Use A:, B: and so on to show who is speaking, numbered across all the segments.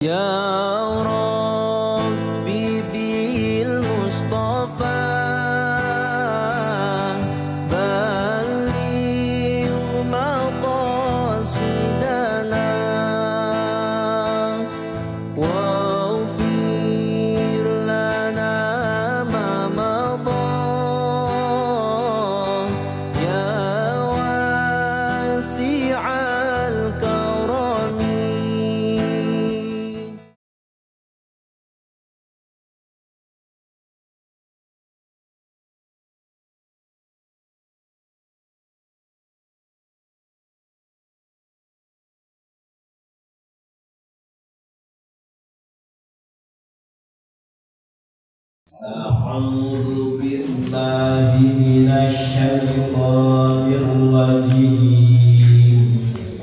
A: Ya Rabbi bil Mustafa balligh maqasidana waghfir lana ma madha ya wasi'al karami.
B: أعوذ بالله من الشيطان الرجيم.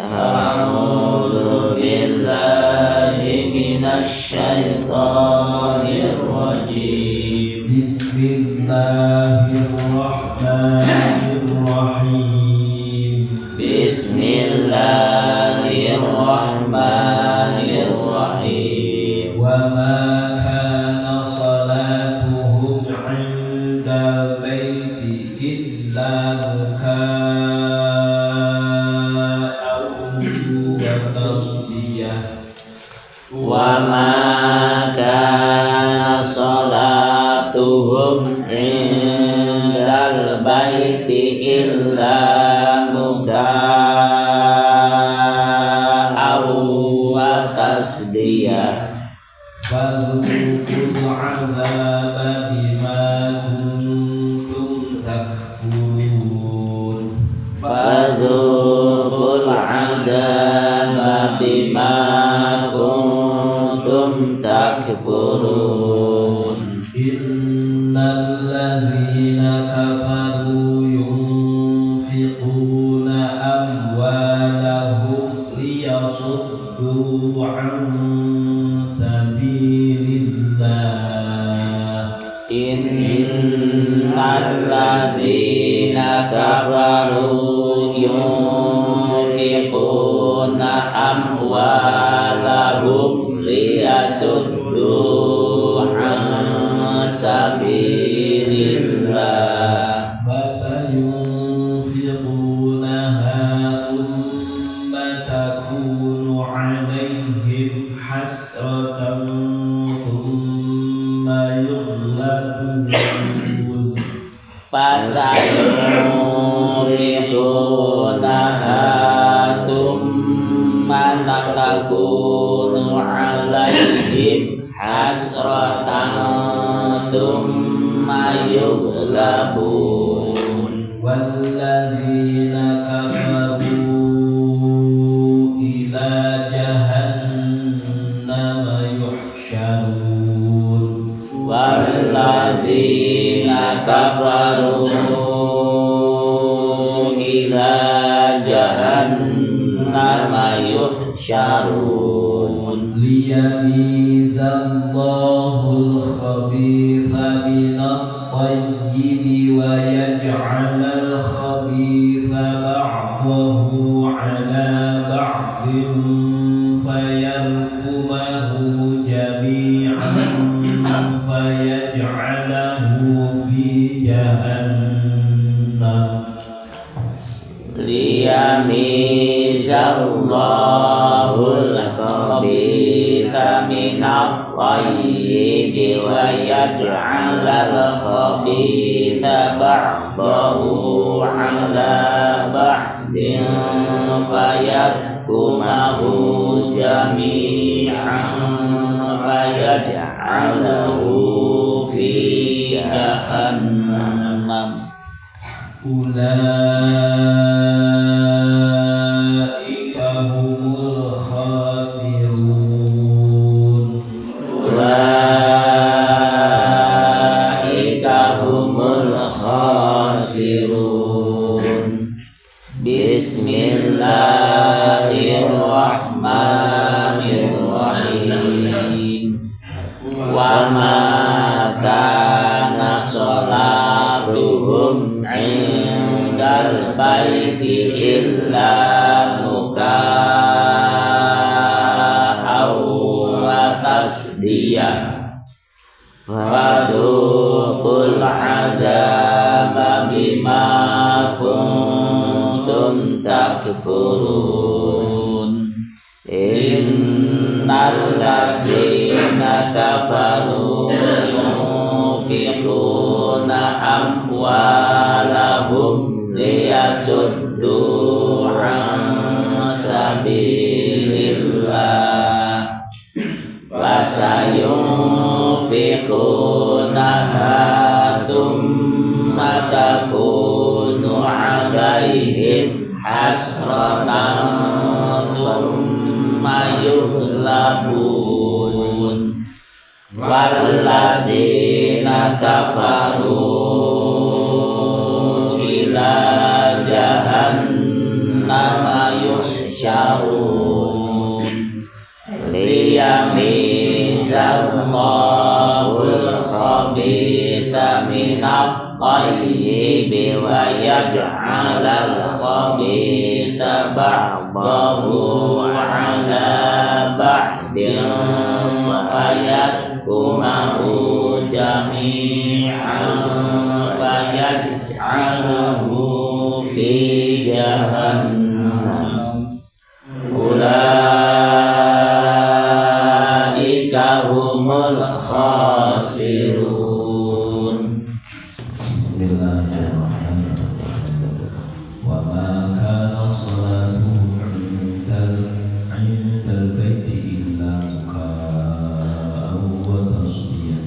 C: أعوذ بالله من الشيطان الرجيم.
B: بسم الله الرحمن الرحيم.
C: بسم الله الرحمن الرحيم.
B: وما كان صلاتهم عند البيت إلا مكاء وتصدية.
C: وما كان صلاتهم عند البيت إلا مكاء وتصدية.
B: فذوقوا العذاب بما كنتم تكفرون.
C: فذوقوا العذاب بما كنتم تكفرون.
B: إن الذين كفروا ينفقون أموالهم ليصدوا عن سبيل الله.
C: إن الذين كفروا ينفقون أموالهم ليصدوا عن سبيل الله.
B: فسينفقونها ثم تكون عليهم حسرة ثم يغلبون.
C: فسينفقونها ثم تكون عليهم حسرة ثم يغلبون.
B: والذين كفروا إلى جهنم يحشرون.
C: والذين كفروا إلى جهنم يحشرون.
B: ليميز الله الخبيث من الطيب ويجعل الخبيث بعضه على بعض فيركمه جميعا فيجعله في جهنم.
C: ليميز الله الخبيث من الطيب ويجعل الخبيث بعضه على بعض فيركمه جميعا فيجعله في جهنم.
B: أولئك هم الخاسرون.
C: أولئك هم الخاسرون. بسم الله الرحمن الرحيم. وما كان صلاتهم عند البيت إلا مكاء tasdiyah fadhuqul adzaba bima kuntum takfurun innal ladzina kafaru yunfiquna amwalahum liyasuddu an sabilillah fasayunfiqunaha thumma takunu alaihim hasratan thumma yughlabun walladzina kafaru ila jahannama yuhsyarun liyamizallahul khabitha minat thayyibi wa yaj'alal khabitha ba'dahu 'ala ba'din fayarkumahu jami'an fayaj'aluhu fi jahannam ulaika humul khasirun.
B: Bismillahirrahmanirrahim. Wa ma kana salatuhum 'indal baiti illa muka'an wa tasdiyah.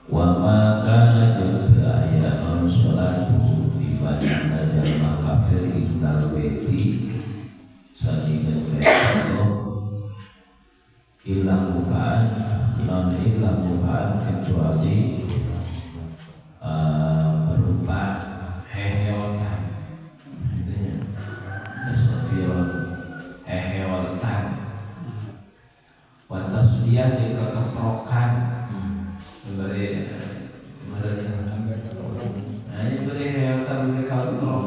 B: Wa ma kana jadaya salatuhum ibadah jalma kafir indal baiti sandingan baito illa mukaan non illa mukaan kecuali berupa heheotan intinya tasfiron heheotan watas dia jeung kekeprokan beri nah ini beri heheotan beri kakeprok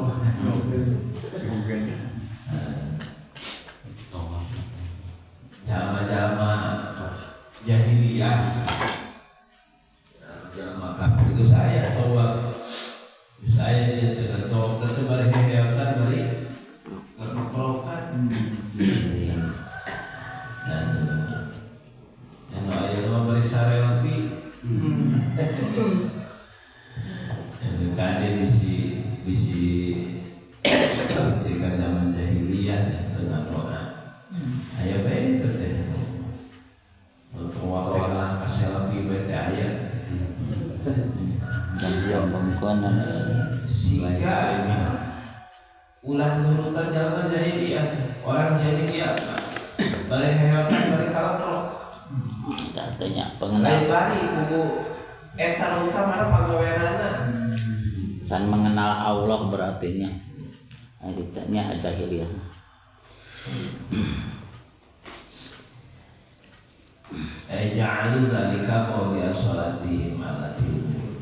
B: jama-jama jahiliyah jama kafir itu saya toba saya dia tengah toba itu balik heheotan balik kekeprokan dan yang ayah mah balik sarelvi yang kade bisi ketika zaman jahiliyah tengah doa aya bae teh untuk waktu kalah ka selfie bae teh aya sehingga ulah nurutan jalma jahiliyah orang jahiliyah balik heheotan balik kalaprok
C: katanya pengenal
B: lain bari kudu eta utama pagaweanana
C: can mengenal Allah berartinya ditanya jahiliyah.
B: Ja'alu dzalika mawdi'a sholatihim allati umiru.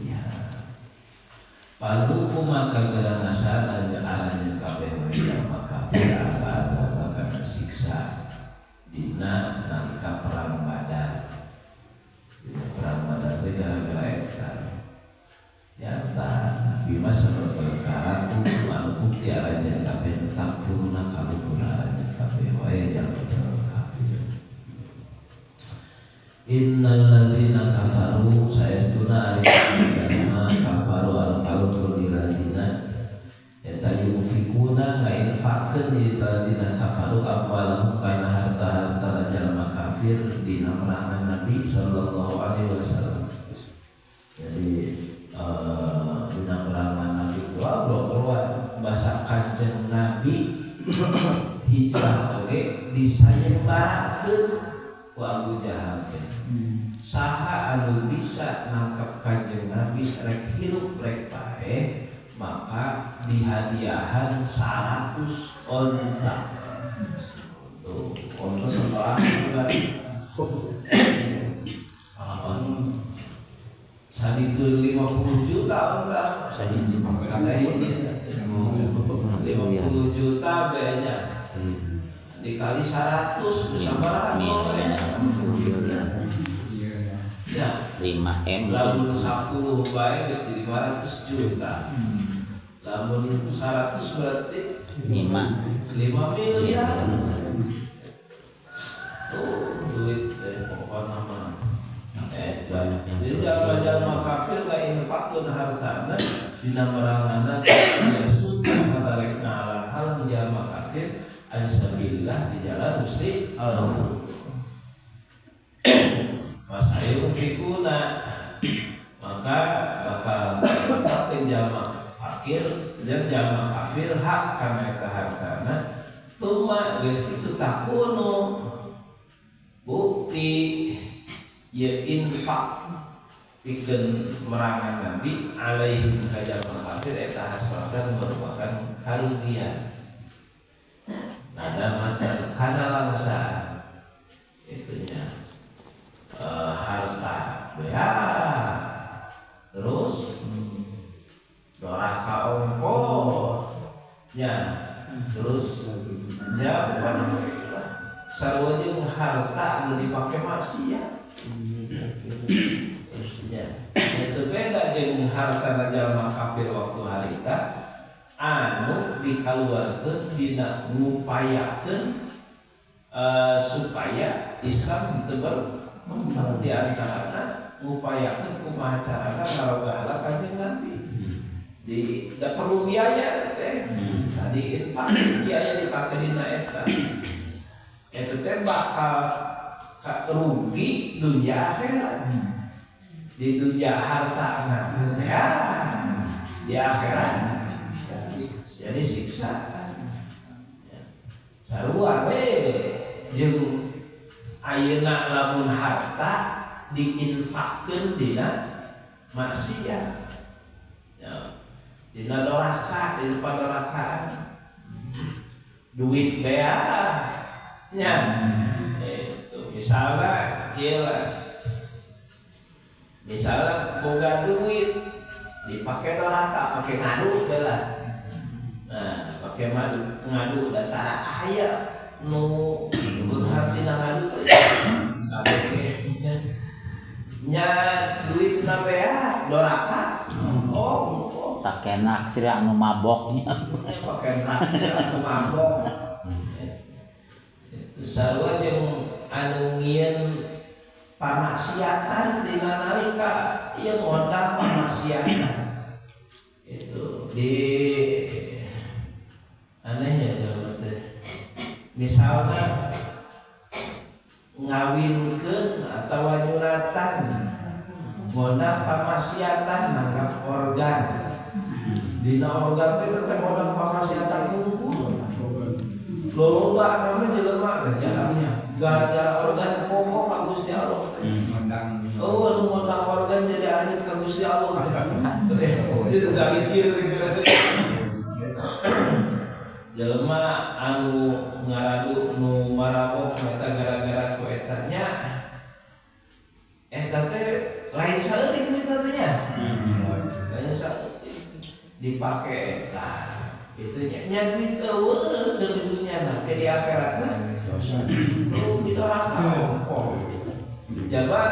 B: Fazuqu maka geura ngasana aranjeun kabeh maka azab kana siksa dina nalika perang Badar. Dina perang Badar teh gara-gara eta. Nyata Nabi mah saperkara ku anu bukti aranjeun kabeh tetap turuna kaluhur aranjeun kabeh wae jalma kafir. Innal ladzina kafaru saestuna ari jalma kafaru anu kalufur ladzina eta yunfikuna ngainfakeun di ladzina kafaru amwalahum kana harta-harta jalma kafir dina perangan Nabi sallallahu alaihi wasallam. Jadi dina perangan Nabi keluar bahasa Kanjeng Nabi hijrah oge disayembarakeun ku Abu Jahal teh. Saha anu bisa nangkep Kanjeng Nabi rek hirup rek paeh maka dihadiahan 100 onta. Tuh, onta sabaraha juga. Saditu 50 juta onta. Saditu 50 juta banyak. Dikali Kali 100 bisa berapa? Ya,
C: 5 M.
B: Lamun 10 bae geus jadi 500 juta. Lamun 100 berarti
C: 5
B: miliar. Tuh duit teh pokokna mah. Jadi jalma-jalma kafir lain infakkeun hartana dina meranganna ya sudah katarek ngahalang-halang jalma kafir an sabilillah di jalan Gusti Allah. Masayunfikuna maka bakal infakkeun jalma fakir dan jalma kafir hak kana eta hartana. Tsumma geus kitu takunu bukti ya infak pikeun merangan Nabi alaihim ka jalma kafir eta hasratan merupakan karugian. Nadamatan kana langsaan itunya harta ya terus doraka ongko nya terus nya bukan sarua jeung harta anu dipake maksiat nya itu beda jeung harta jalma kafir waktu harita anu dikaluarkeun dina ngupayakeun supaya Islam teu berkembang di antarana ngupayakeun kumaha carana ngarogahala Kanjeng Nabi. Di da perlu biaya teh. Tadi infak biaya dipake dina eta. Eta teh bakal rugi dunia akhirat. Di dunia hartana ya di akhirat jadi siksa. Sarua we jeung ayeuna lamun harta diinfakkeun dina maksiat. Ya, dina doraka, dina padorakaan. Duit bea nya. Itu misalnya kieu lah. Misalnya boga duit dipake doraka, pake ngadu we lah. Nah, pakai madu ngadu dan tara aya nu beunghar tina ngadu teh. Kabeh nya duit na bea doraka. Oh,
C: pake naksir anu maboknya.
B: Pake naksir anu mabok. Sarua jeung anu ngieun pamaksiatan dina nalika ieu ngondang pamaksiatan. Itu di anehnya jalan teh. Misalnya ngawinkeun atawa nyuratan ngondang pamaksiatan nanggap organ. Dina organ teh tetep ngondang pamaksiatan unggul. Loba nama jelema da jalannya. Gara-gara organ pokok ka Gusti Allah.
D: Ngondang.
B: Oh, anu ngondang organ jadi anjut ka Gusti Allah. Teh. Jadi jelema anu ngaradu nu marabok eta gara-gara ku eta nya eta teh lain saeutik eta teh nya. Lain saeutik dipake eta itu nya nya duit eueuh keur di dunya na ke di akhiratna nu di neraka. Jaba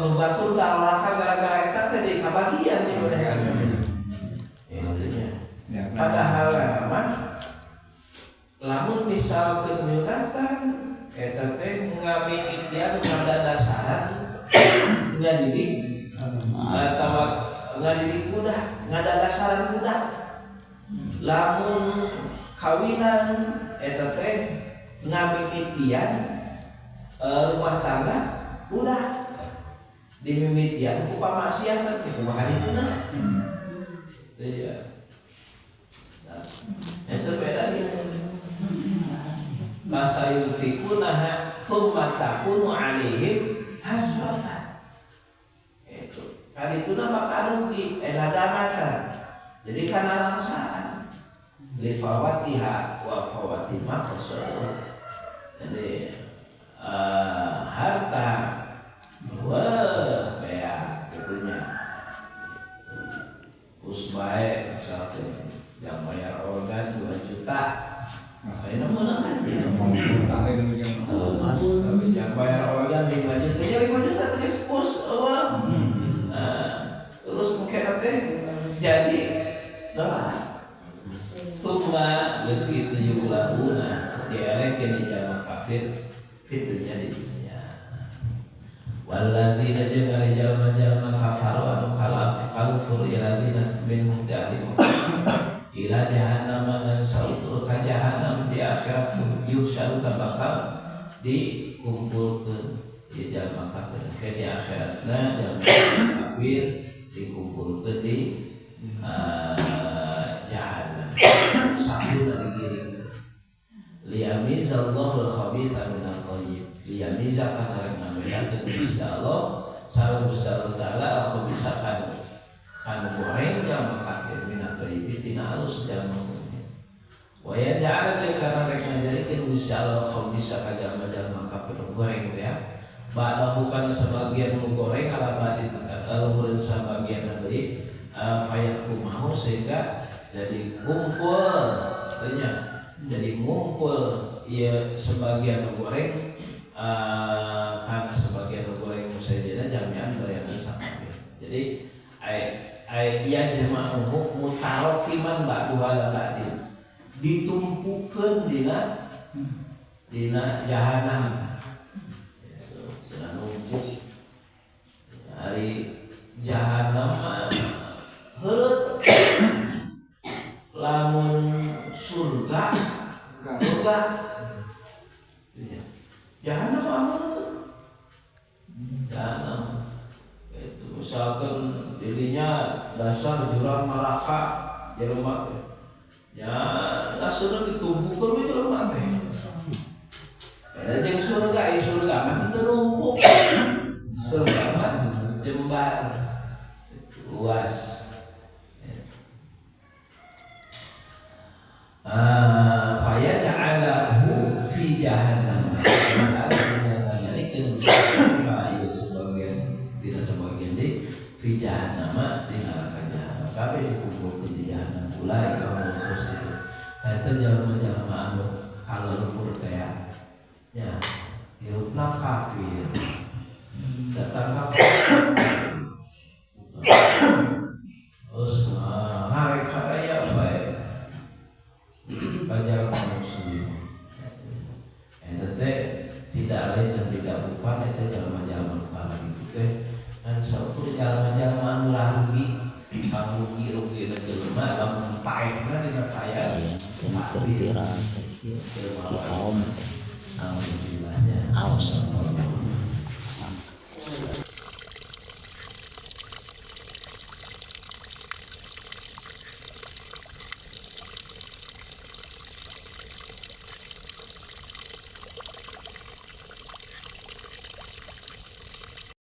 B: nu batur taroraka gara-gara eta teh di kabagian di mana. Itu nya. Padahal mah lamun misal kenyunatan eta teh ngamimitian ngadadasaran ngadidik atawa ngadidik budak ngadadasaran budak. Lamun kawinan eta teh ngamimitian rumah tangga budak dimimitian ku pamaksiatan teh kumaha dituna. Iya. Itu beda gitu. Masa yunfikunaha tsumma takunu alaihim hasratan. Itu. Kadituna bakal rugi nadamatan. Jadi kana langsaan li fawatiha wa fawatima qasadu. Jadi harta wah bea gitunya. Usbae misalnya yang bayar organ 2 juta. Nah, ini mana? dicarekeun di jalma kafir fid dunya di dunya. Walladzina jeung ari jalma-jalma kafaru anu kalufur iladzina minhum ta'lim ila jahannam ngan sautur ka jahannam di akhirat yuhsyaruna bakal dikumpulkeun di jalma kafir ke di akhiratna jalma kafir dikumpulkeun di jahannam sahuna digiringkeun liyamizallahu al-khabitha minat thayyib liyamiza kana rek ngabedakeun Gusti Allah sareng Gusti Allah Ta'ala al-khabitha kanu goreng jalma kafir minat thayyib tina alus jalma mukmin wa yaj'al kana rek ngajadikeun Gusti Allah khabitha ka jalma-jalma kafir goreng teh ya ba'da bukan sebagian nu goreng ala ba'din luhureun sabagian deui fayakumahu sehingga jadi kumpul artinya jadi ngumpul ya sebagian nu goreng karena sebagian nu goreng musajana jami'an barianan sakabeh. Jadi ai ya jama'uhu mutarokiman ba'du ala ba'din ditumpukeun dina dina jahanam dina numpuk ari jahanam mah heureut lamun surga surga jahanam mah heureut jahanam itu misalkan dirinya dasar jurang neraka jelema teh ya langsung ditumpukeun we jelema teh. Beda jeung surga, ai surga mah teu numpuk. Surga mah jembar luas. Faya ja'alahu fi jahannam. Jadi sebagian tidak sebagian di fi jahannam di neraka jahannam. Kabeh dikumpulkeun di jahannam ulai kaum khosir. Eta jalma